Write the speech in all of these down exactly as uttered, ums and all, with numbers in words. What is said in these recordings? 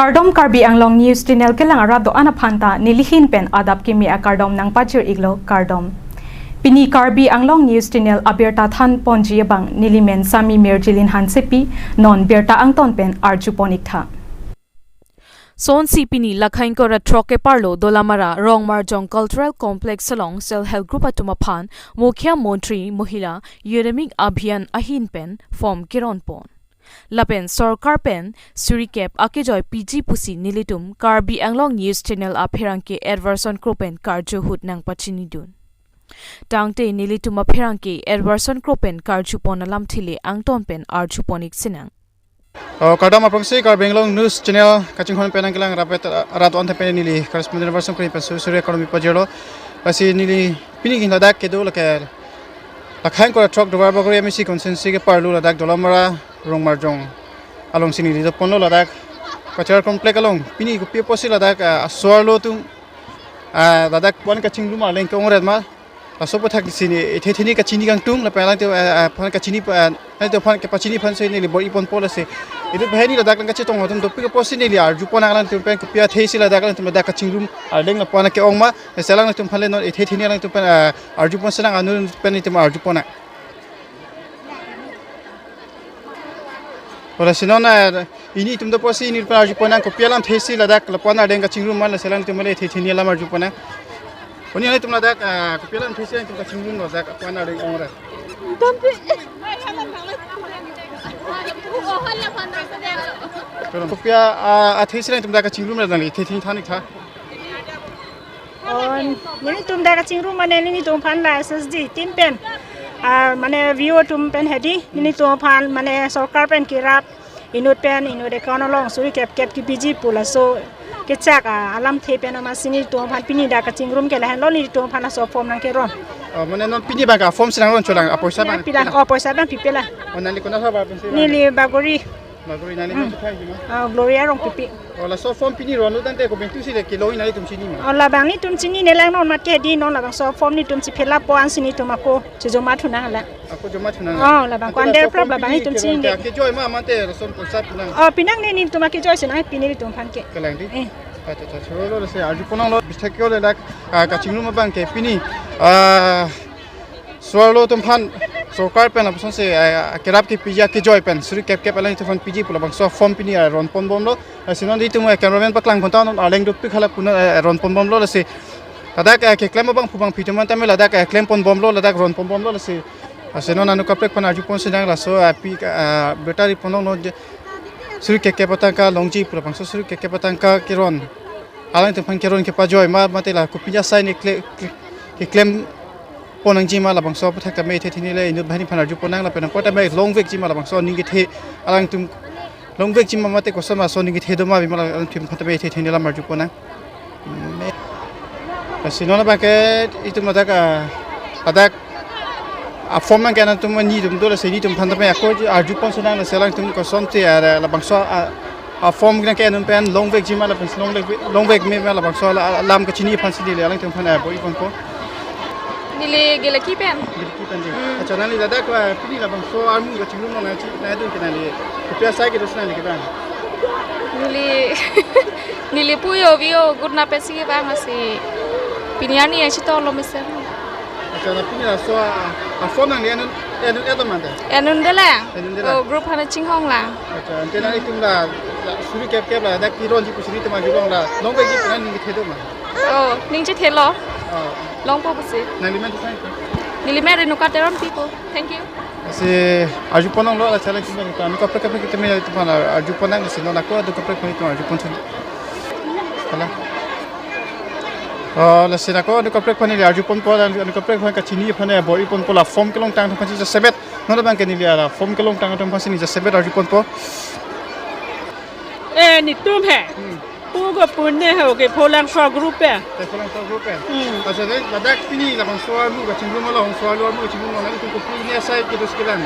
Kardom, Karbi Anglong News Channel kelang arat do-an aphan ta nelihin pen adap kimi akardom nangpajir iklo, kardom. Pini Karbi Anglong News Channel abirta than ponji abang nelimen Sami Mirjilin Hansepi, non birta angton pen arju pon ik tha. Sonsi pini Lakhaingkor ra throk keparlo Dolamara Rongmarjong Cultural Complex along Self Help Group atum aphan Mukhyamantri Mahila Yuremik Abhiyan ahin pen form keron pon. Lapen sorkar pen suri kep akejoi piji pusi nelitum Karbi Anglong News Channel apherangke Edwardson Kro pen karju ahut nangpachinidun. Tangte nelitum apherangke Edwardson Kro pen karju pon alamthe le angton pen arju pon ik sinang. Oh, kardom aphrangsi Karbi Anglong News Channel kachinghon pen nangkelang rapet, uh, rat on tepen neli correspondent Edwardson Kro pen suri suri economy pajirlo. Lasi neli pini kin ladak kedo lake Lakhaingkor ra throk Duarbagori M A C constituency keparlo ladak Dolamara Rongmarjong alongsi neli do ponlo ladak cultural complex along. Pini kopi apotsi ladak, ah, aso-arlo atum, ah, ladak pu-an kachingrum arleng ke-ongret ma. Laso aputhak si ne ethe theni kachini kangtung lapen alangtum, ah, ah, aphan kachini pa, ah, alangtum aphan kepachini aphansi neli bor-i ponpo lasi. Inut banghini ladak nangkachetong atum dopik apotsi neli arju pon nang alangtum pen kopi athesi ladak alangtum ladak kachingrum arleng lapu-an ke-ong ma. Lasi alangtum aphan le non ethe theni alangtum pen, ah, arju pon sinang, anut pen itum arju pon nang. Lasi non, eh, nelitum do apotsi neli pen arju pon nang kopi alamthesi ladak lapu-an arleng kachingrum ma, lasi alangtum le ethe theni alam arju pon nang. Pini nelitum ladak, eh, kopi alamthesi itum kachingrum ladak lapu-an arleng ongret. Kopi a, ah, athesi itum dak kachingrum ladak le ethe theni than ik tha. Oh, nelitum dak kachingrum mane nelitum aphan la S H G team pen, ah, mane V O atum pen hedi, nelitum aphan mane sorkar pen kerap, inut pen, inut account along suri kep kep kepiji pu laso kechak, ah, alamthe pen amatsi nelitum aphan pini dak kachingrum ke lahenlo, nelitum aphan laso form nangkeron. Oh, mane non pini abang ke form si nangron cholang, apoisa abang? Pilang, oh, poisa abang pipe la. Oh, nangli konat ha ba pensi? Neli Bagori. Bagori, nangli Hmm. non sukai jima? Ah, Gloria Rongpipi. Oh, laso form pini ronlo tangte kopi atum si le kelong nangtum chinine ma? Oh, labang nelitum chinine lang, non mat kehedi, non labangso form nelitum si fill up po ansi nelitum ako chejoma thu nang lang. Ako joma thu nang. Oh, labang ko under prop labang nelitum chinine. Kejoi ma mate lason poisa pinang. Oh, pinangne, nelitum akejoi si nang pini nelitum aphan ke. Kalang di? Eh. Acha, acha, cholo lasi arju pon nanglo, bisthek yo le dak, ah, kachingrum abang ke pini, ah, aso-arlo atum aphan sorkar pen lapuson si, eh, kerap kepiji akejoi pen suri kep kep alangtum aphan piji pu labangso form pini, eh, ron pon bomlo. Lasi non itum, eh, cameraman paklang pon ta non arleng dopik hala kuno, eh, ron pon bomlo lasi. Ladak, eh, keklem abangphu bangphi atum an tame ladak, eh, klem pon bomlo, ladak ron pon bomlo lasi. Lasi non anut kaprek aphan arju pon sinang laso, eh, pi, eh, birta ri pon nanglo je suri kep kep atangka longji pu labangso suri kep kep atangka keron alangtum aphan keron kepajoi ma mate la kopi asai ne kle-, kle-, keklem pon nangji ma labangso aputhak tame ethe theni le inut banghini aphan arju pon nang lapen apot tame longvekji ma labangso aning kethe alangtum longvekji ma mate koson ma aso aning kethe do ma bi ma alangtum aphan tame ethe theni alam arju pon nang. Me-, lasi non abang ke itum ladak, ah, ladak aform nangke-en atum nelitum do lasi nelitum aphan tame ako arju pon sinang lasi alangtum kosonsi, ah, labangso, ah, aform nangke-en atum pen longvekji ma lapen longvek, longvek me ma labangso la-, alam kachini aphansi neli alangtum aphan, ah, bor-i ponpo. Neli Geleki pen. Geleki pen di. Hmm. Acha, nangli ladak, ah, pini labangso armu kachingrum nang chi-, nangdun ke nangli kopi asai kedo si nangli kevang? Neli, neli puyo vio good na pensi kevang lasi pini arni chitolo mesen. Acha, na pini laso, ah, aform nangli en-un, en-un-et lo mante? En-unde lang. En-unde lang. Oh, group aphan chinghong lang. Acha, ante nangtum la, la suri kep kep ladak keronji pu suri tema jubong la longvekji pu nangning kethe do ma? Oh, ning chethelo. Oh. Longpo pusi. Nangli men tu sai? Neli men Renuka Teronpi po. Thank you. Lasi arju pon nanglo, lasi alangtum anut kaprek kaprek atum me itum aphan arju pon nang, lasi non ako anut kaprek aphan itum arju pon thun. Hala. Oh, lasi ako anut kaprek aphan neli arju ponpo, anut kaprek aphan kachini aphan, eh, bor-i ponpo la form kelongtang atum aphansi jasepet. Non abang ke neli la form kelongtang atum aphansi neli jasepet arju ponpo. Eh, netum he. Hmm. Pugo pune ho ke Pholangso group e. Te Pholangso group e. Hmm. Acha, de ladak pini labangso armu kachingrum, labangso arlo armu kachingrum nang itum kopi ne asai kedo si kelang?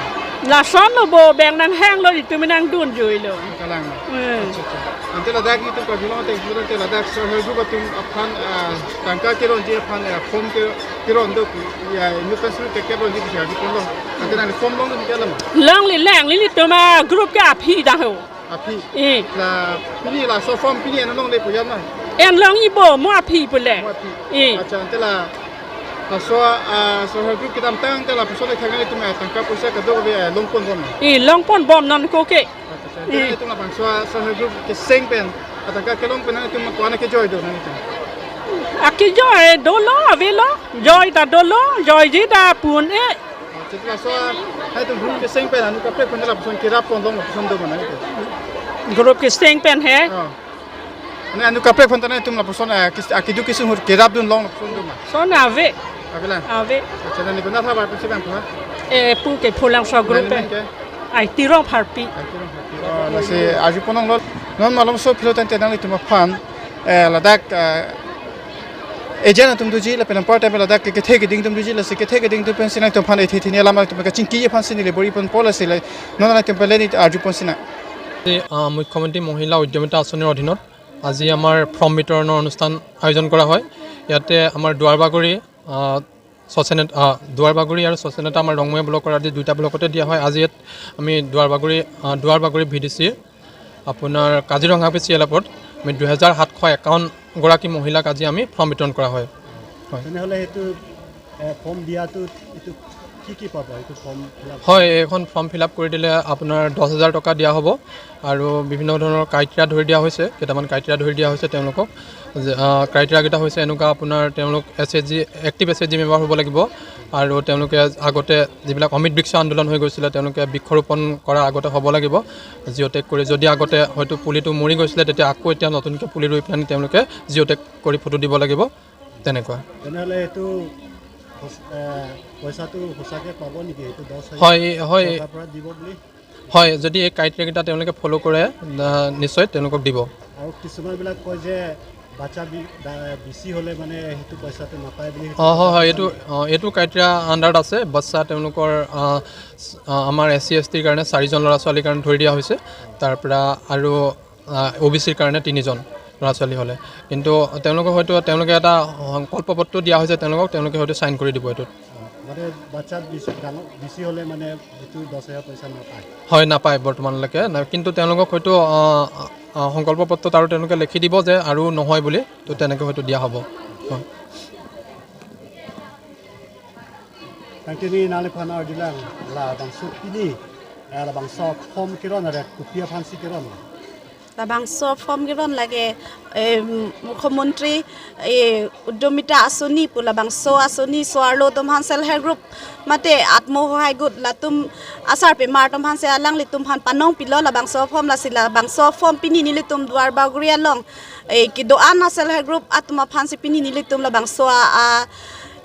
Lason lo bo beng nanghang lo itum nangdun joi lo. Kalang. Hmm. Acha, acha. Ante ladak itum karjulong te guru te ladak Self Help Group atum aphan, ah, tangka keronji aphan, ah, form ke keron do, ya, inut pen suri kep kep ronji bisa di pon lo. Ante nang form long do ke alam? Longle lang, nelitum agroup ke aphi dak ho. Aphi. Eh. La pini laso form pini en longle pu jam na. En long ibo mo aphi pule. Mo aphi. Eh. Acha, ante la laso, ah, self help group kedamtang te lapuson le thangnat atum, eh, tangka poisa kadokave, eh, longponbom na. Eh, longponbom non ko ke. Acha, acha. Ante, eh, nangtum labangso self help group keseng pen atangka kelong pen nangtum ko-an kejoi do nangtum? Akejoi dolo, avelo. Joi ta dolo, joiji ta pun-e. Acha, laso, hai tu group keseng pen anu kaprek pen lapuson kerap pon long lapuson do mana itu? Group keseng pen he. Oh. Ane anu kaprek pen ta nangtum lapuson, eh, kes-, akidu kesung hur kerapdun long lapuson do ma? Son ave. Ave lang? Ave. Acha, nangli konat havar pensi bang pha? Eh, pu ke Pholangso group. Nangli pen nang ke? Ai Tirong Pharpi. Ai Tirong Pharpi. Oh, lasi arjupon longlo. Non malomso philo tangte nanglitum aphan, eh, ladak, eh, agent atum doji lapen lampar time ladak ke kethe keding atum doji, lasi kethe keding atum pensi nangtumphan ethe thini alam atum kachingki aphansi neli bor-iponpo, lasi le non nangtumphan le neli arjupon sinang. আজি, আহ, মুখ্যমন্ত্ৰী মহিলা উদ্যমিতা আঁচনিৰ অধীনত আজি আমাৰ ফৰ্ম বিতৰণৰ অনুষ্ঠান আয়োজন কৰা হয়। ইয়াতে আমাৰ দুৱাৰবাগৰি, আহ, স্বচ্ছনেতা, আহ, দুৱাৰবাগৰি আৰু স্বচ্ছনেতা আমাৰ ৰংমূৰীয়া ব্লকৰ আদি দুইটা ব্লকতে দিয়া হয়। আজি ইয়াত আমি দুৱাৰবাগৰি, আহ, দুৱাৰবাগৰি ভি ডি চিৰ আপোনাৰ কাজিৰঙা পি চি এল এফত আমি দুহেজাৰ সাতশ একাৱন্ন গৰাকী মহিলাক আজি আমি ফৰ্ম বিতৰণ কৰা হয়। হয়। তেনেহ'লে সেইটো, এ, ফৰ্ম দিয়াটো এইটো কি কি পাব? এইটো ফৰ্ম ফিল আপ? হয়, এইখন ফৰ্ম ফিল আপ কৰি দিলে আপোনাৰ দহ হাজাৰ টকা দিয়া হ'ব আৰু বিভিন্ন ধৰণৰ ক্ৰাইটেৰিয়া ধৰি দিয়া হৈছে, কেইটামান ক্ৰাইটেৰিয়া ধৰি দিয়া হৈছে তেওঁলোকক। যে, আহ, ক্ৰাইটেৰিয়াকেইটা হৈছে এনেকুৱা, আপোনাৰ তেওঁলোক S H G, active S H G member হ'ব লাগিব আৰু তেওঁলোকে আগতে যিবিলাক অমৃত বৃক্ষ আন্দোলন হৈ গৈছিলে, তেওঁলোকে বৃক্ষৰোপণ কৰা আগতে হ'ব লাগিব। জিঅ'টেগ কৰি যদি আগতে হয়তো পুলিটো মৰি গৈছিলে, তেতিয়া আকৌ এতিয়া নতুনকৈ পুলি ৰুই পেলাই তেওঁলোকে জিঅ'টেগ কৰি ফটো দিব লাগিব, তেনেকুৱা। তেনেহ'লে এইটো সঁচ-, এ, পইচাটো সঁচাকৈ পাব নেকি? এইটো দহ হাজাৰ হয়, হয়। চৰকাৰৰ পৰা দিব বুলি? হয়, যদি এই ক্ৰাইটেৰিয়াকেইটা তেওঁলোকে ফ'ল' কৰে, আহ, নিশ্চয় তেওঁলোকক দিব। আৰু কিছুমানবিলাক কয় যে বাচ্ছা বি-, দা-, বেছি হ'লে মানে সেইটো পইচাটো নাপায় বুলি, সেইটো অ, হয়, হয়, সঁচা এইটো, নেকি? অ, এইটো ক্ৰাইটেৰিয়া আণ্ডাৰত আছে। বাচ্ছা তেওঁলোকৰ, আহ, চ-, আহ, আমাৰ এছ চি, এছ টিৰ কাৰণে চাৰিজন ল'ৰা ছোৱালীৰ কাৰণে ধৰি দিয়া হৈছে। তাৰ পৰা আৰু, আহ, অ' বি চিৰ কাৰণে তিনিজন ল'ৰা ছোৱালী হ'লে। কিন্তু তেওঁলোকে হয়তো, তেওঁলোকে এটা সংকল্প পত্ৰ দিয়া হৈছে তেওঁলোকক, তেওঁলোকে হয়তো চাইন কৰি দিব এইটোত। মানে বাচ্ছা বেছি ডাঙৰ, বেছি হ'লে মানে এইটো দহ হাজাৰ পইচা নাপায়? হয়, নাপায় বৰ্তমানলৈকে। না-, কিন্তু তেওঁলোকক হয়তো, আহ, আহ, সংকল্প পত্ৰত আৰু তেওঁলোকে লিখি দিব যে আৰু নহয় বুলি, তো তেনেকৈ হয়তো দিয়া হ'ব। হয়। Tangte neli nangliphan arjulang, labangso pini, eh, labangso form keron aret kopi aphansi keron? Labangso form keron lake, eh, Mukhyamantri, eh, Udyomita Asoni pu labangso asoni so-arlo atum aphan self help group mate Atma Sohay Goth latum asarpimar atum aphansi alanglitum aphan panong pilo labangso form, lasi labangso form pini nelitum Duarbagori along, eh, kedo-an a self help group atum aphansi pini nelitum labangso a, a,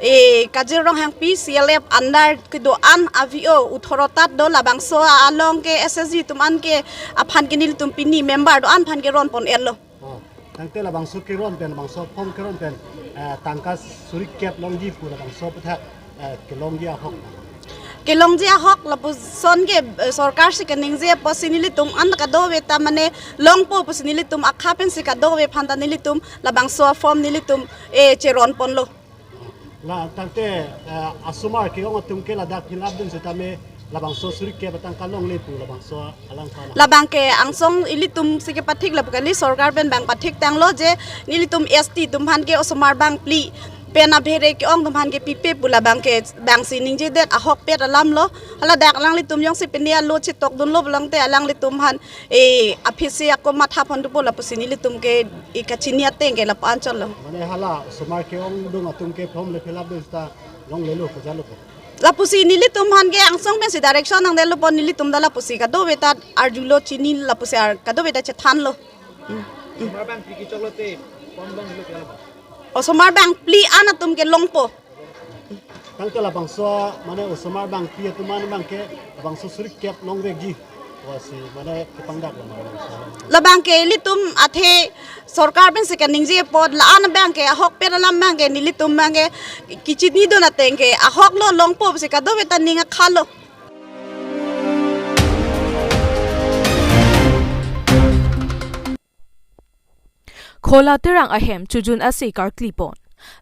eh, Kajir Ronghangpi C L F under kedo-an a V O uthoro tat do, labangso along ke S H G atum an ke aphan ke nelitum pini member do-an aphan ke ron pon-etlo. Oh, tangte labangso keron pen, labangso form keron pen, eh, tangka suri kep longji pu labangso aputhak, eh, kelongji ahok? Kelongji ahok lapuson ke, eh, sorkar si kaningje apotsi nelitum an kadokave ta mane longpo pusi nelitum akha pensi kadokave aphan ta nelitum labangso form nelitum, eh, cheron ponlo. La tangte, eh, asomar ke-ong atum ke ladak fill up dun setame labangso suri kep atangka longle pu labangso alang aphan. Labang ke angsong ilitum si kepathik lapu kali, sorkar pen bang pathik tanglo je nelitum S T atum aphan ke osomar bangphli pen abhere ke-ong atum aphan ke pipe pu labang ke bang si ningjedet ahokpet alamlo. Hala dak alanglitum jongsi pini alo chetokdunlo pulote alanglitum aphan e aphisi ako matha pon thupo lapusi nelitum ke e kachini ateng ke lapu-an chotlo. Mane hala osomar ke-ongdung atum ke form le fill up dun seta longlelo, kajalo ko? Lapusi nelitum aphan ke angsong pensi direction nangdetlo pon, nelitum ta lapusi kadokave ta arjulo, chini lapusi ar kadokave ta chethanlo. Hmm. Osomar bangphli kechoklote form longlelo, kajalo ko? Osomar bangphli an atum ke longpo. Tangte labangso mane osomar bangphli atum an abang ke labangso suri kep longvekji pusi mane kepangdak lo mane labangso. Labang ke ilitum athe sorkar pensi kaningje apot la-an abang ke ahokpet alam abang ke nelitum abang ke kachini dun ateng ke ahoklo, longpo pusi kadokave ta ning akhalo. Khola Terang ahem chojun ase karkli pon.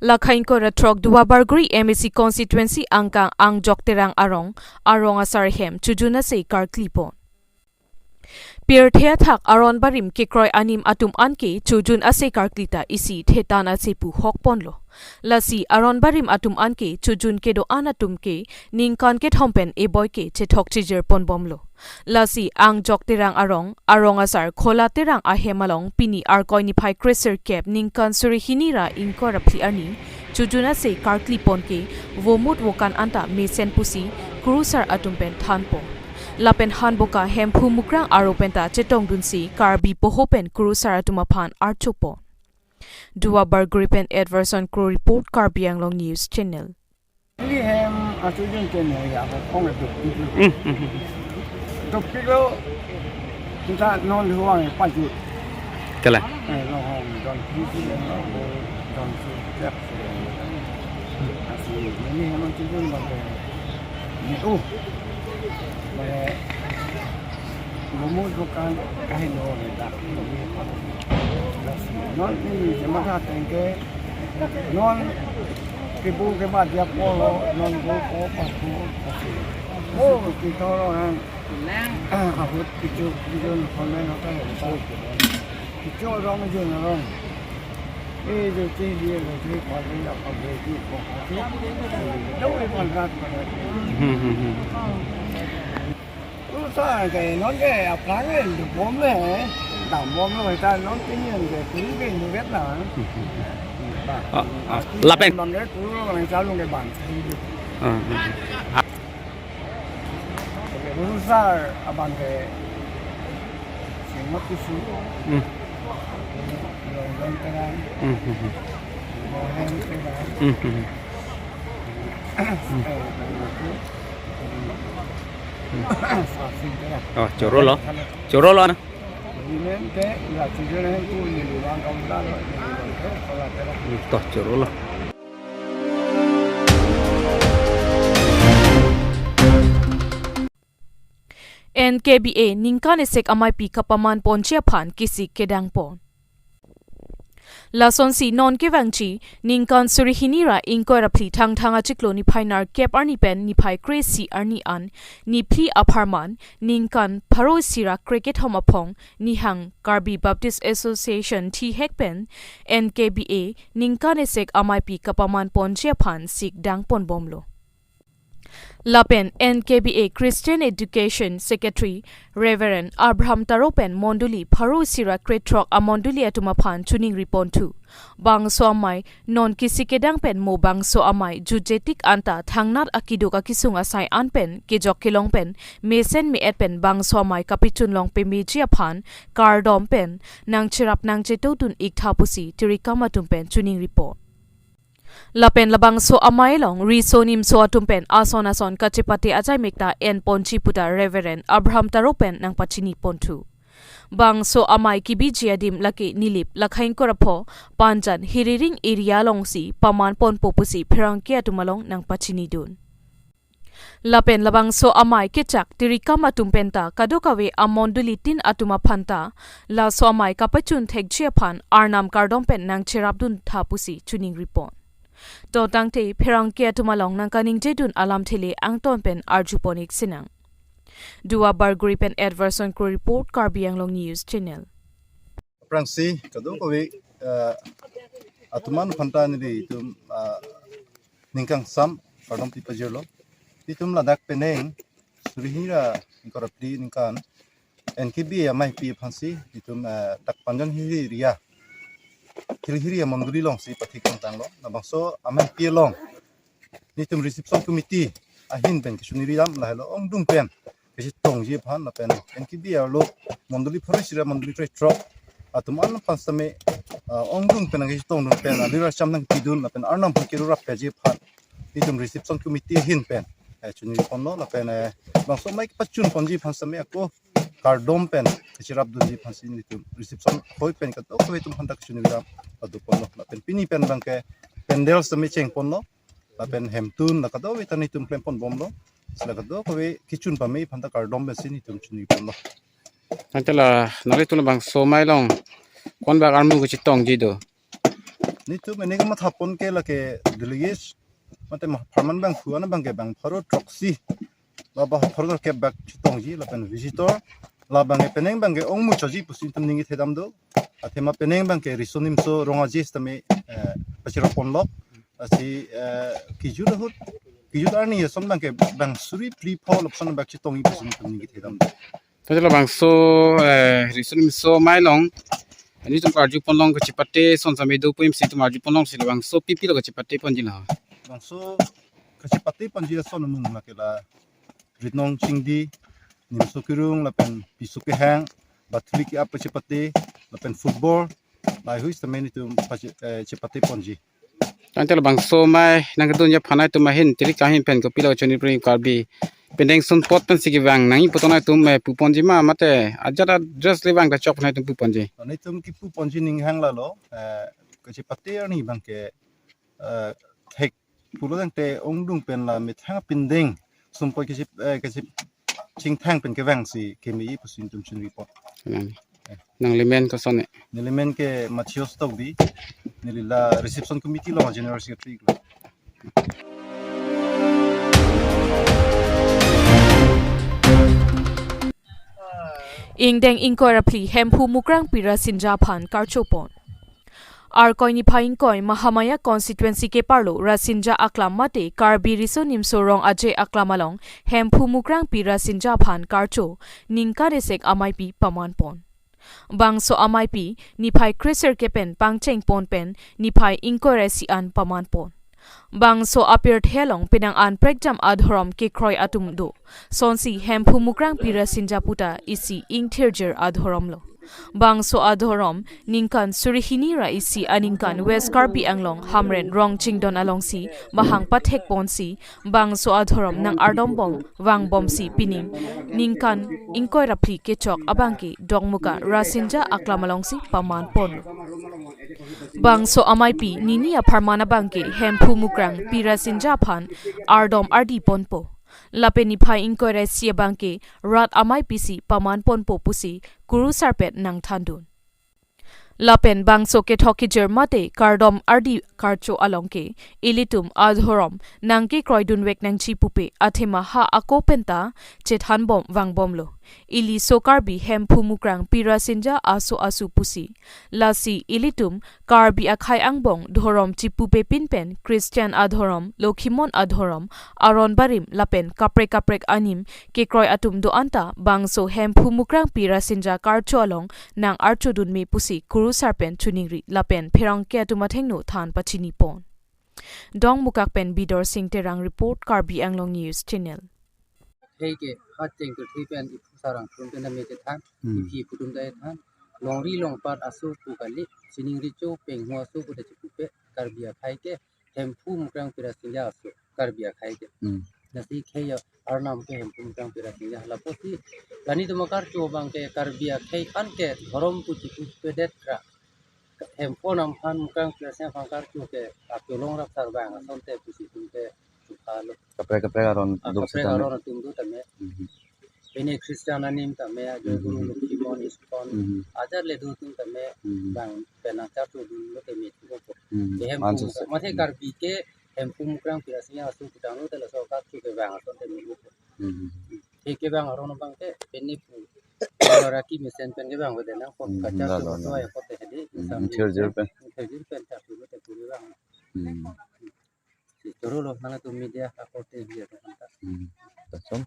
Lakha ingkoi ra throk Duarbagori M A C constituency angkang Angjok Terang arong, arong asar ahem chojun ase karkli pon. Pirthe athak aron barim kekroi anim atum anke chojun ase karkli ta isi thetan ase pu hokponlo. Lasi aron barim atum anke chojun kedo-an atum ke ningkan kethom pen eboi ke chethok chijir ponbomlo. Lasi Angjok Terang arong, arong asar Khola Terang ahem along pini Arkoi niphai kresirkep ningkan suri hini ra ingkoi ra phli arni chojun ase karkli pon ke vomut vokan anta mesen pusi kurusar atum pen thanpo. Lapen Hanboka Hemphu Mukrang aro penta chetongdunsi Karbi poho pen kurusar atum aphan archopo. Dua Barguri pen Edverson Kro report, Karbi Anglong News Channel. Ili hem achojun ke ne ya ko kong duk duk. Hmm, hmm, hmm. Duk duk lo. Kita non huang paju. Kala. Eh, no hong don kisi no don su jap. Asi ini hem achojun bang ke. Ni oh. Bang Lumu dukan kahin lo ni dak. Non ini jema tha tengke. Non kibu ke ba dia polo, non go ko pa ko. Oh, kita orang. Ah, ahut kichu, kichu, komen apa ya? Kichu orang aja orang. Eh, jo ti dia lo ti pa dia apa dia ti ko. Jauh kontrak pada. Hmm, hmm, hmm. Kurusar ke non ke aplang le dambom le, dambom lo ta non pinian ke kuru ke nuret na. Ah, ah, lapen. Bang ke kuru lo nang chalung ke bang. Ah, ah, ah. Kurusar abang ke semot kusu. Hmm. Long long terang. Hmm, hmm, hmm. Mohen terang. Hmm, hmm, hmm. Eh, bang itu. Oh, chorolo. Chorolo na. Toh, chorolo. N K B A ningkan esek ameipi kapaman ponji aphan kesik kedang pon. Lasonsi non kevangji ningkan suri hini ra ingkoi ra phli Thangthang achiklo niphai nerkep arni pen niphai kre-isi arni an niphli apharman ningkan pharo isi ra krekethom aphong nihang Karbi Baptist Association thihek pen N K B A ningkan esek ameipi kapaman ponji aphan sik dang ponbomlo. Lapen N K B A Christian Education Secretary Reverend Abraham Taro pen mondoli pharo isi ra krethrok amondoli atum aphan choningri ponthu. Bangso amei non kesik kedang pen mo bangso amei jutjetik anta thangnat akeduk akesung asai an pen kejok kelong pen mesen me-et pen bangso amei kapachun long pameji aphan kardom pen nangcherap nangchetongdun iktha pusi tirikam atum pen choningri pon. Lapen labangso amei along riso nimso atum pen ason ason kachepate achai mekta en ponji puta Reverend Abraham Taro pen nangpachini ponthu. Bangso amei kebiji adim lake Nilip Lakhaing Korapho, Panjan Hiriring area alongsi paman ponpo pusi pherangke atum along nangpachinidun. Lapen labangso amei kechak tirikam atum penta kadokave amondoli tin atum aphanta laso amei kapachun thekji aphan arnam kardom pen nangcherapdun tha pusi choningri pon. To tangte pherangke atum along nangkaningjedun alamthe le angton pen arjupon ik sinang. Dua Barguri pen Edverson Kro report, Karbi Anglong News Channel. Aphrangsi kadokave, eh, atum an aphanta nelitum, eh, ningkangsam kardom pipajirlo. Itum ladak penang suri hini ra ingkoi ra phli ningkan N K B A ameipi aphansi itum, eh, dak Panjan Hills area, Hills area mondoli alongsi pathik tanglo. Labangso ameipi along nelitum reception committee ahin pen kechoningri dam lahelo ongdung pen kachetongji aphan lapen N K B A arlo mondoli pharo isi ra mondoli krethrok atum an aphan sitame, ah, ongdung pen kachetongdun pen alir acham nangpidun lapen arnam aphan kerurap peji aphan nelitum reception committee ahin pen, eh, choningri ponlo lapen, eh, bangso amei kepachun ponji aphan sitame ako kardom pen kacherapdunji aphansi nelitum reception ahoi pen kadokave atum aphanta kechoningri dam pado ponlo lapen pini pen bangke pandal sitame cheng ponlo. Lapen hemtun la kadokave ta nelitum klem ponbomlo. Si la kadokave kechun pame aphanta kardom pensi nelitum choningri ponlo. Ante la nanglitum labangso amei along konbak armu kachetongji do? Nelitum ene kamatha pon ke lake delegates mate ma pharman bangphu ana bangke bang pharo throksi ba ba pharo nerkep bak chetongji lapen visitor labangke penang abangke ongmuchotji pusi netum ningje thedam do. Athema penang abangke riso nimso rong aje sitame, eh, pachirok ponlok. Lasi, eh, kejut ahut, kejut arni ason abangke bang suri phli pho lapuson abang chetongji pusi netum ningje thedam do. Tangte labangso, eh, riso nimso amei along nelitum karju ponlong kachepate ason sitame do pu isi netum arju ponlongsi labangso pi pilo kachepate ponji la? Labangso kachepate ponji ason amung lake la ritnong chingdi, nimso kerung lapen piso kehang, bathli ke-ap kachepate, lapen football, laheihui sitame netum pache-, eh, chepate ponji. Tangte labangso amei nangkedun aphan nelitum ahin tirik ahin pen kopilo chonipri Karbi pendeng sun apot pensi kevang nangji pu tong nelitum, eh, pu ponji ma mate ajat address le vang ta chok nelitum pu ponji? Nelitum kipu ponji aning hang lalo, eh, kachepate arni abangke, eh, thek pulo tangte ongdung pen la methang pendeng sumpot kache, eh, kachechingthang pen kevangsi kemeji pusi netum chonri pon. Nang, nangli men koson ne? Neli men ke Matthias Tokbi, neli la reception committee along general secretary lo. Ingdeng ingkoi ra phli Hemphu Mukrang Pi Rasinja aphan karcho pon. Arkoi niphai ingkoi Mahamaya constituency keparlo Rasinja aklam mate Karbi riso nimso rong aje aklam along Hemphu Mukrang Pi Rasinja aphan karcho ningkan isi ameipi paman pon. Bangso ameipi niphai kresirkep pen pangcheng pon pen niphai ingkoi ra isi an paman pon. Bangso apirthe along penang an prekjam adhorom kekroi atum do. Sonsi Hemphu Mukrang Pi Rasinja puta isi ingthirjir adhorom lo. Bangso adhorom ningkan suri hini ra isi aningkan West Karbi Anglong Hamren rong chingdon alongsi mahang pathek ponsi bangso adhorom nang-ardom bom vangbomsi pining ningkan ingkoi ra phli kechok abangke Dongmuka Rasinja aklam alongsi paman pon. Bangso ameipi nini apharman abangke Hemphu Mukrang Pi Rasinja aphan ardom ardi ponpo. Lapen niphai ingkoi ra isi abangke rat ameipisi paman ponpo pusi kurusar pen nangthandun. Lapen bangso kethok kejir mate kardom ardi karcho along ke ilitum adhorom nangkekroidunvek nangji pupe athema ha ako penta chethanbom vangbomlo. Ili so Karbi Hemphu Mukrang Pi Rasinja aso asu pusi. Lasi ilitum Karbi akhei angbong dhorom chipupepin pen Christian adhorom, Lokhimon adhorom, aron barim lapen kaprek kaprek anim kekroi atum do-an ta bangso Hemphu Mukrang Pi Rasinja karcho along nang-archodunme pusi kurusar pen choningri lapen pherangke atum athengno than pachini pon. Dongmukak pen Bidor Sing Terang report, Karbi Anglong News Channel. Akhei ke ha chengkirthi pen iphu sarang thum pen ta me chethan, Hmm. iphi iphu atum ta chethan, longri longpat aso pu kali, chiningri cho penghu aso pu ta chipupe, Karbi akhei ke Hemphu Mukrang Pi Rasinja aso, Karbi akhei ke. Hmm. Lasi khei arnam ke Hemphu Mukrang Pi Rasinja. Lapusi la netum akarcho abangke Karbi akhei aphan ke dhorom pu chipupedet ra Hemphu nam aphan Mukrang Pi Rasinja aphan karcho ke apiolong rap sarbang asonte pusi atum ke chukha lo. Kaprek kaprek aron Ah, duk kaprek sitame. Aron atum do tame. Mhm. Pini Christian anim tame, ajo Mhm. Guru Lokhimon, ISKCON, Mhm. ajat le do atum tame, Mhm. bang penang charchodunlo tame thupo. Mhm. Ke Hemphu Anso Mukrang, se- mathe Mhm. Karbi ke Hemphu Mukrang Pi Rasinja aso putanglo te laso karcho ke bang asonte me thupo. Mhm. Ke kevang aron abangke pini pu. Kalau raki mesen pen kevang bede nang pot Hmm, kacha la, tu la, la. Ketua ya pot hedi, Hmm, sambil interior pen. Interior pen charcho lo te puri bang. Hmm. Si choro lo nangtum media ako te dia tu kan ta. Hmm. Tachom.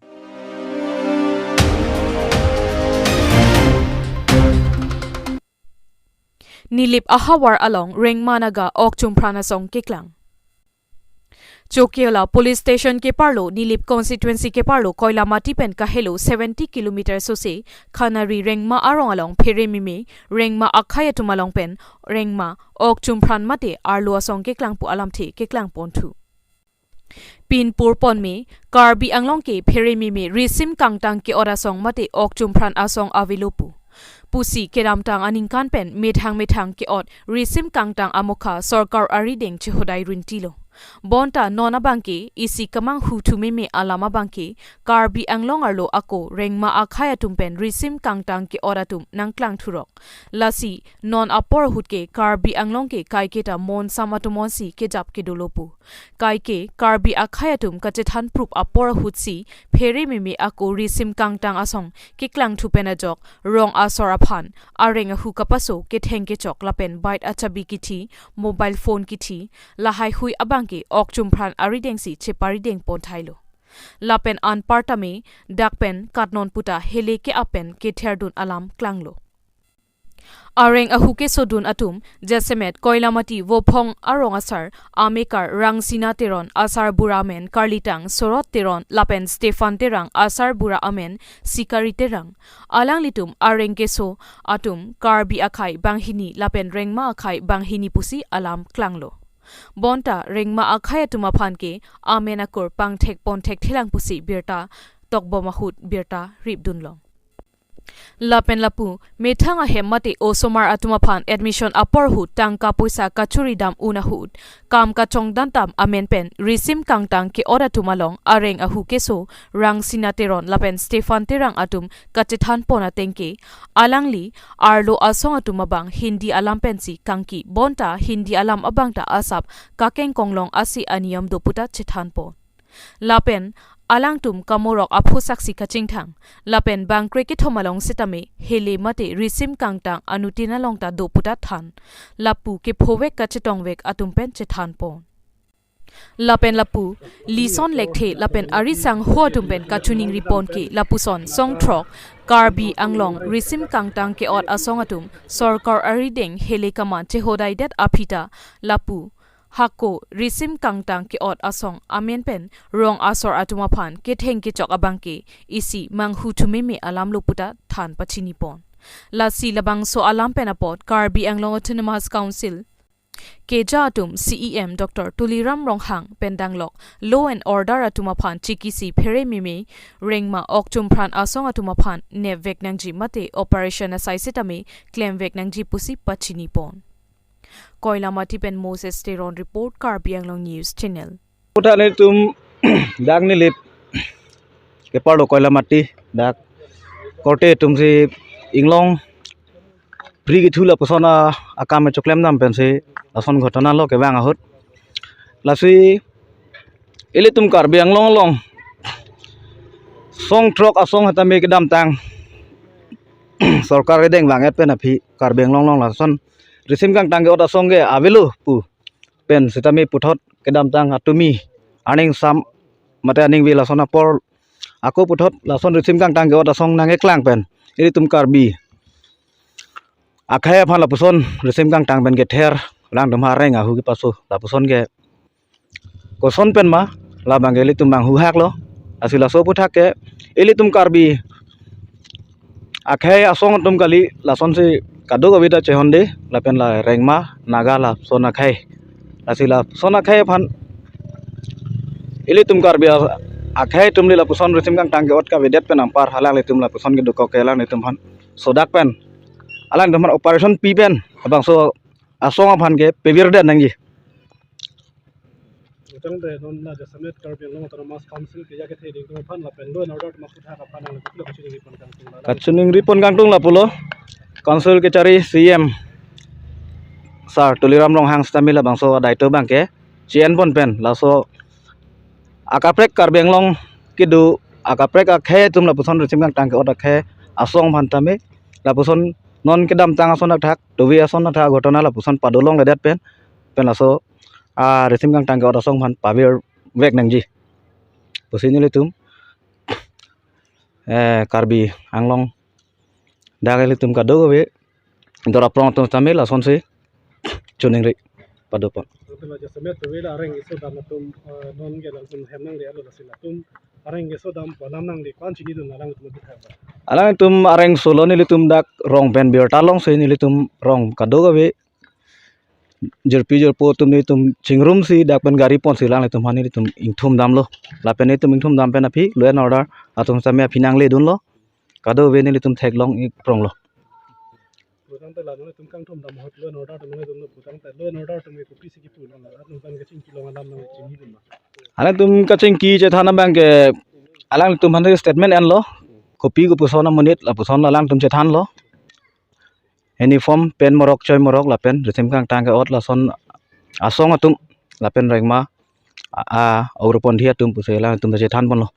Nilip ahavar along Rengma Naga ok chumpran asong keklang. Chokiola Police Station keparlo, Nilip Constituency keparlo, Koilamati pen kahelo seventy kilometer sose, Khanari Rengma arong along pherememe, Rengma akhei atum along pen, Rengma ok chumpran mate arlo asong keklang pu alamthe keklang ponthu. Pinpur ponme, Karbi Anglong ke pherememe risim kangtang ke-ot asong mate ok chumpran asong avelo pu. Pusi kedamtang aningkan pen methang methang ke-ot risim kangtang amokha sorkar arideng chehodai runtilo. Bonta non abangke isi kemanghu thumeme alam abangke Karbi Anglong arlo ako rengma akhei atum pen risim kangtang ke-ot atum nangklang thurok. Lasi non apor ahut ke Karbi Anglong ke kaiketa monsam atum onsi kejap kedolo pu. Kaike Karbi akhei atum kachethan prup apor ahutsi phere meme ako risim kangtang asong keklang thu pen ajok rong asor aphan areng ahu kapaso ketheng kechok lapen bike achabi kithi, mobile phone kithi, lahai hui abangke okchum pran aridengsi cheparideng pon thailo. Lapen anparta me dak pen katnon puta hele ke-ap pen ketherdun alam klanglo. Areng ahu kesodun atum jasemet Koilamati Vophong arong asar amekar Rangsina Teron, asarbura amen karlitang Sorot Teron lapen Stephan Terang, asarbura amen Sikari Terang. Alanglitum areng keso atum Karbi akhei banghini lapen rengma akhei banghini pusi alam klanglo. Bonta rengma akhei atum aphan ke amen akur pangthek ponthek thelang pusi birta tokbom ahut birta ripdunlong. Lapen lapu methang ahem mate osomar atum aphan admission apor ahut tangka poisa kachuri dam un ahut kam kachongdan tam amen pen risim kangtang ke-ot atum along areng ahu keso Rangsina Teron lapen Stephan Terang atum kachethan pon ateng ke alangli arlo asong atum abang Hindi alam pensi kangki, bonta Hindi alam abang ta asap kakengkong long asi aniyom do puta chethan pon. Lapen alangtum kamorok aphusaksi kachingthang. Lapen bangkre kethom along sitame hele mate risim kangtang anutin along ta do puta than. Lapu kephovek kachetongvek atum pen chethan pon. Lapen lapu lison lekthe lapen arisangho atum pen kachiningri pon ke lapuson songthrok Karbi Anglong risim kangtang ke-ot asong atum sorkar arideng hele kaman chehodaidet aphi ta lapu hako risim kangtang ke-ot asong amen pen rong asor atum aphan ketheng kechok abangke isi manghu thumeme alam lo puta than pachini pon. Lasi labangso alam pen apot Karbi Anglong Autonomous Council keja atum C E M Doctor Tuliram Ronghang pen danglok law and order atum aphan chikisi phere meme rengma okchum pran asong atum aphan nepvek nangji mate operation asai sitame klemvek nangji pusi pachini pon. Koilamati pen Moses Teron report, Karbi Anglong News Channel. Puthak nelitum dak nilip keparlo Koilamati dak korte atumsi inglong phri kethu lapuson a-, akam choklem dam pensi lason ghotona lo kevang ahut. Lasi ilitum Karbi Anglong along songthrok asong hatame kedamtang sorkar kedeng vang-et pen aphi Karbi Anglong along lason risim kangtang ke-ot asong ke avelo pu pen sitame puthot kedamtang atumi aning sam mate aning vi lason apor ako puthot lason risim kangtang ke-ot asong nangkeklang pen ilitum Karbi akhei aphan lapuson risim kangtang pen kether alangtum areng ahu kepaso lapuson ke koson pen ma labang ke ilitum bang huhak lo. Lasi laso puthak ke ilitum Karbi akhei asong atum kali lasonsi kadokave ta chehonde lapen la rengma naga lason akhei. Lasi lason akhei aphan ilitum Karbi a-, akhei atum le lapuson risim kangtang ke-ot kavedet pen anpar alanglitum lapuson kedokok ke alanglitum aphan sodak pen alanglitum aphan operation pi pen labangso asong aphan ke pevirdet nangji. Utang de non na jasemet Karbi Anglong Autonomous Council keja kethe ding tung aphan lapen law and order atum aphan aphan nang lapu kachiningri pon kangtung la. Kachiningri pon kangtung lapulo. Council kechari C E M Sir Tuliram Ronghang sitame labangso adai to bangke chien pon pen laso akaprek Karbi Anglong kedo akaprek akhei atum lapuson risim kangtang ke-ot akhei asong aphan tame lapuson non kedamtang ason athak, dovi ason athak ghotona lapuson padolongledet pen, pen laso a risim kangtang ke-ot asong aphan pavirvek nangji pusi nelitum eh Karbi Anglong dak ilitum kadokave dor aprong atum tame lasonsi chiningri padopon. Lapen la jasemet dovi la areng keso dam atum, eh, non ke latum hem nangde alo lasi latum areng keso dam pu alam nangde ko-an chinidun alangtum aputhak. Alangtum areng solo nelitum dak rong pen birta longsi nelitum rong kadokave jirpi jirpo atum nelitum chingrumsi dak pen gari ponsi alanglitum aphan nelitum ingthum damlo. Lapen nelitum ingthum dam pen aphi law and order atum tame aphi nangledunlo. Kadokave nelitum theklong ik pronglo. Tangte la nangtum kangthom dam hot law and order atum nangtum putangte law and order atum ke kopisi kipu nang, atum kan kachingki along alam nangchingki dun ma? Alangtum kachingki chethan abang ke alangtum aphan statement enlo. Kopi kopuson amonit lapuson alangtum chethanlo. Uniform pen morok choi morok lapen risim kangtang ke-ot lason asong atum lapen rengma a, a, aurupon dia atum pusi alangtum chethan ponlo.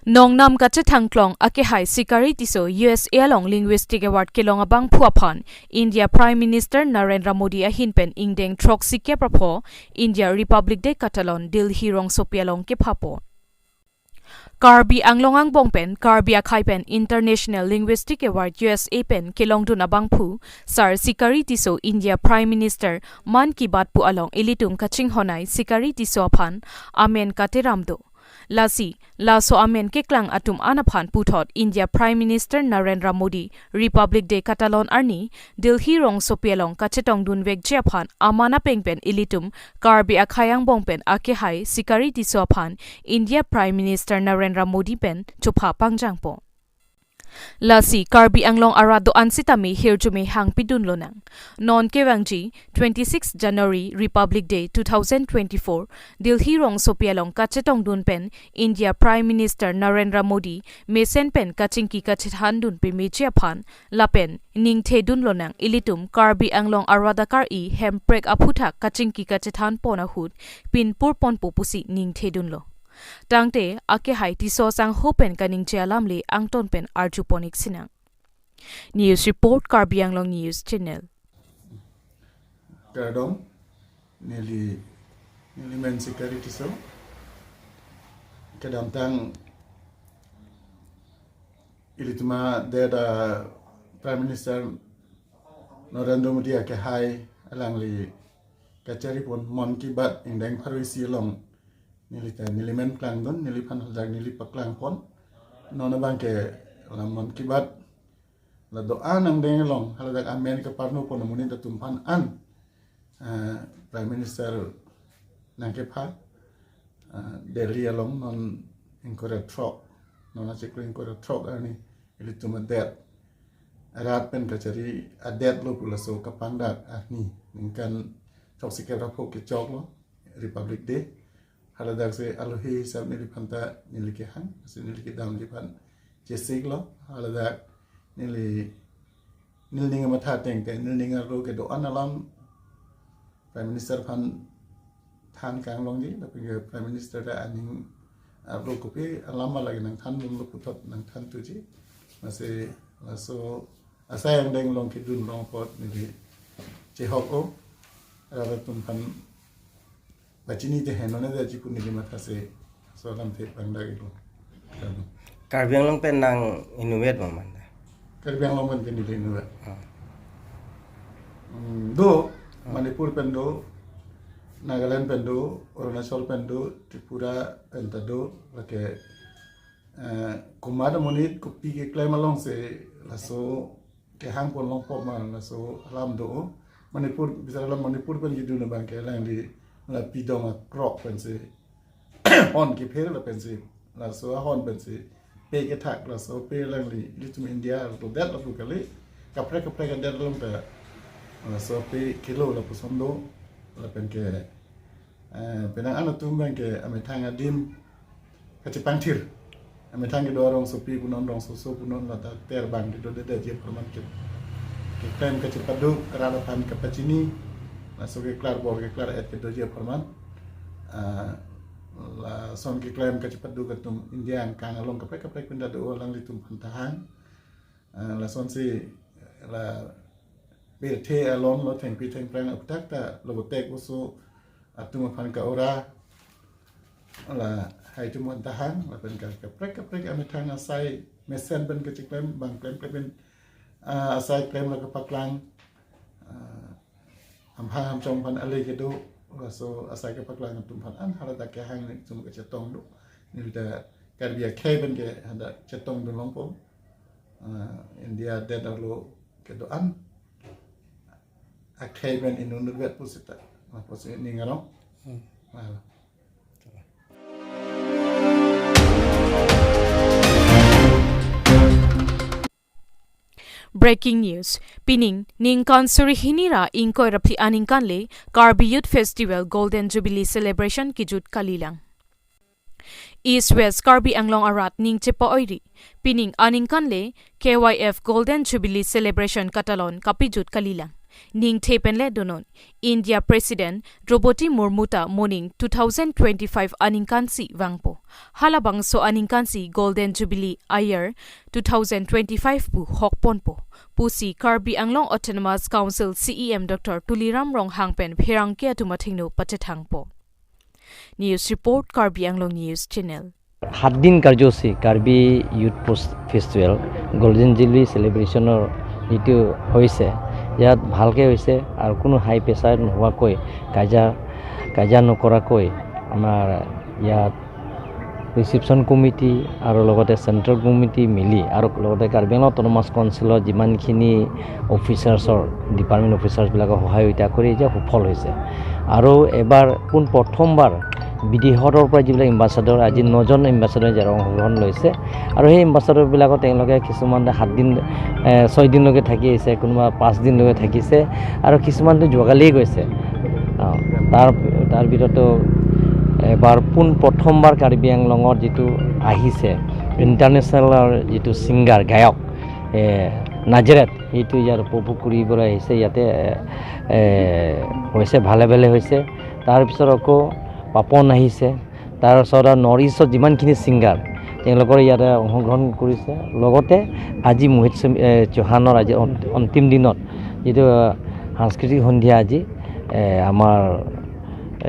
Nongnam kachethangklong akehai Sikari Tisso U S A along Linguistic Award kelong abangphu aphan India Prime Minister Narendra Modi ahin pen ingdeng throksi kep ra pho India Republic Day Katalon Delhi rongsopi along kephapo. Karbi Anglong angbong pen Karbi akhei pen International Linguistic Award U S A pen kelongdun abangphu Sir Sikari Tisso India Prime Minister Mann Ki Baat pu along ilitum kachinghon ai Sikari Tisso aphan amen kateram do. Lasi, laso amen keklang atum an aphan puthot India Prime Minister Narendra Modi Republic Day Katalon arni Delhi rongsopi along kachetongdun vekji aphan aman apeng pen ilitum Karbi akhei angbong pen akehai Sikari Tisso aphan India Prime Minister Narendra Modi pen chopha pangjangpo. Lasi Karbi Anglong arat do-an sitame hirjume hangpidun lonang. Non kevangji twenty-six January Republic Day two thousand twenty-four Delhi rongsopi along kachetongdun pen India Prime Minister Narendra Modi mesen pen kachingki kachethandun pemeji aphan lapen ningthedun lonang ilitum Karbi Anglong arat akar-i hemprek aphuthak kachingki kachethan pon ahut pinpur ponpo pusi ningthedunlo. Tangte akehai Tisso sangho pen kaningje alamle angton pen arjupon-ik sinang. News report, Karbi Anglong News Channel. Kardom, neli, neli men Sikari Tisso. Kedamtang ilitum adet Prime Minister Narendra Modi akehai alangli kachari pon Mann Ki Baat ingdeng pharo isi along neli ta neli men klangdun, neliphan hadak neli paklang pon. Non abang ke la Mann Ki Baat la do-an angdeng along haladak amen kaparno pon amonit atum aphan an, eh, Prime Minister nangkepha, eh, Delhi along non ingkoi ra throk, non achiklo ingkoi ra throk arni ilitum adet arat pen kachari adet lo pu laso kapangdak arni ningkan throksi kep ra pho kechoklo Republic Day. Haladak si alohi hisap neliphan ta neli kehang, si neli kedamji aphan chesik lo. Haladak neli, neli ning amatha ateng te, neli ning arlo kedo-an alam Prime Minister aphan than kanglongji, tapi ke Prime Minister ta aning arlo kopi alam lake nangthandunlo puthot nangthanthuji. Masi laso asai angdeng along kedun along apot neli chehok-o. Arat atum aphan pachini te heno na daji pu neli mathasi laso alam te pangdak-iklo. Karbi Anglong pen nang inutvet ma manda? Karbi Anglong pen ke neli inutvet. Ah. Hmm, do, Ah. Manipur pen do, Nagaland pen do, Arunachal pen do, Tripura pen ta do, lake, eh, komat amonit kopi keklem alongsi laso kehang pon longpo ma laso alam do. Manipur, bisar alam Manipur pen kedun abang ke alangli la pidong akrok pensi hon kepher la pensi, laso ahon pensi pe kethak, laso pe alangli ilitum India arlo det lapu kali, kaprek kaprek adet along ta laso pe kelo lapuson do, lapen ke, eh, penang an atum abang ke amethang adim kachepangthir. Amethang kedo arongsopi punon, rongsoso punon, ladak ter abang kedodedetji apharman ke, keklem kachepaduk, rat aphan kapachini, laso keklar bor keklar et kedoji apharman. Ah, lason keklem kachepaduk atum India angkang along kaprek kaprek pen ta do, alanglitum aphan ta hang. Ah, lasonsi la pirthe alon lo thengpi thengphrang aphuthak ta lo tek oso atum aphan ka-ora lahai atum aphan ta hang, lapen ka kaprek kaprek amethang asai mesen pen kacheklem, bang klem klem pen, ah, asai klem la kapaklang, ah, amphang amchong aphan ale kedo, laso asai kapaklang atum aphan an haladak kehang nelitum kachetong do. Neli ta Karbi akhei pen ke hadak chetongdun longpo. Ah, India adet arlo kedo-an akhei pen inutvet pusita. Lapusi ning arong. Hmm. Ah. Breaking news. Pining ningkan suri hini ra ingkoi ra phli aningkan le Karbi Youth Festival Golden Jubilee Celebration kejut kalilang. East West Karbi Anglong arat ning chepa-oiri. Pining aningkan le K Y F Golden Jubilee Celebration katalon kapejut kalilang. Ningthe pen le donon. India President Droupadi Murmu ta moning two thousand twenty-five aningkan si vangpo. Halabangso aningkan si Golden Jubilee Year two thousand twenty-five pu hokponpo pusi Karbi Anglong Autonomous Council C E M Doctor Tuliram Ronghang pen pherangke atum athengno pachethangpo. News report, Karbi Anglong News Channel. সাত দিন কাৰ্যসূচী Karbi youth post festival golden jubilee চেলিব্ৰেশ্যনৰ যিটো হৈছে, ইয়াত ভালকৈ হৈছে আৰু কোনো হাই প্ৰেছাৰ নোহোৱাকৈ, কাজিয়া কাজিয়া নকৰাকৈ আমাৰ ইয়াত ৰিচিপশ্যন কমিটি আৰু লগতে চেণ্ট্ৰেল কমিটি মিলি আৰু লগতে কাৰ্বি আংলং অট'নমাছ কাউন্সিলৰ যিমানখিনি অফিচাৰ্ছৰ, ডিপাৰ্টমেণ্ট অফিচাৰ্ছবিলাকৰ সহযোগিতা কৰি যে সফল হৈছে। আৰু এবাৰ পোন প্ৰথমবাৰ বিদেশৰ পৰা যিবিলাক এম্বাচাডৰ, আজি নজন এম্বাচাডৰে ইয়াত অংশগ্ৰহণ লৈছে। আৰু সেই এম্বাচাডৰবিলাকক তেওঁলোকে কিছুমান সাত দিন, এ, ছয় দিনলৈকে থাকি আহিছে, কোনোবা পাঁচ দিনলৈকে থাকিছে আৰু কিছুমানতো যোৱাকালিয়ে গৈছে। অ, তাৰ, তাৰ ভিতৰতো এবাৰ পোন প্ৰথমবাৰ কাৰ্বি আংলঙত যিটো আহিছে ইণ্টাৰনেশ্যনেলৰ যিটো ছিংগাৰ, গায়ক, এ, নাজেৰেট, সেইটো ইয়াত উপভোগ কৰিবলৈ আহিছে। ইয়াতে, এ, এ, হৈছে, ভালে ভালে হৈছে। তাৰপিছত আকৌ পাপন আহিছে। তাৰপিছত আৰু নৰ্থ ইষ্টত যিমানখিনি ছিংগাৰ, তেওঁলোকৰ ইয়াতে অংশগ্ৰহণ কৰিছে। লগতে আজি মোহিত চম-, এ, চৌহানৰ আজি অন্ত-, অন্তিম দিনত যিটো, এ, সাংস্কৃতিক সন্ধিয়া আজি, এ, আমাৰ,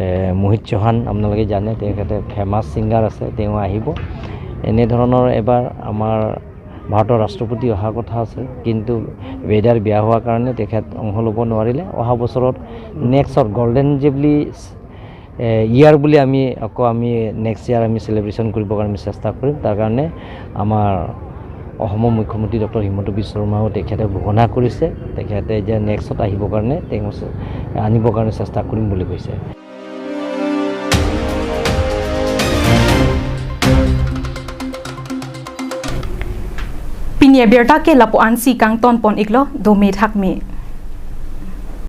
এ, মোহিত চৌহান আপোনালোকে জানে, তেখেতে ফেমাছ ছিংগাৰ আছে, তেওঁ আহিব। এনেধৰণৰ এবাৰ আমাৰ ভাৰতৰ ৰাষ্ট্ৰপতি অহা কথা আছে, কিন্তু ৱেডাৰ বেয়া হোৱাৰ কাৰণে তেখেত অংশ ল'ব নোৱাৰিলে। অহা বছৰত নেক্সটত গল্ডেন জুবলি, এ, ইয়াৰ বুলি আমি আকৌ আমি নেক্সট ইয়াৰ আমি চেলিব্ৰেশ্যন কৰিবৰ কাৰণে আমি চেষ্টা কৰিম। তাৰ কাৰণে আমাৰ অসমৰ মুখ্যমন্ত্ৰী ডক্টৰ হিমন্ত বিশ্ব শৰ্মাও তেখেতে ঘোষণা কৰিছে, তেখেতে যে নেক্সটত আহিবৰ কাৰণে, তেওঁ আনিবৰ কাৰণে চেষ্টা কৰিম বুলি কৈছে। Pini abirta ke lapu-ansi kangtonpon iklo, dome thakme.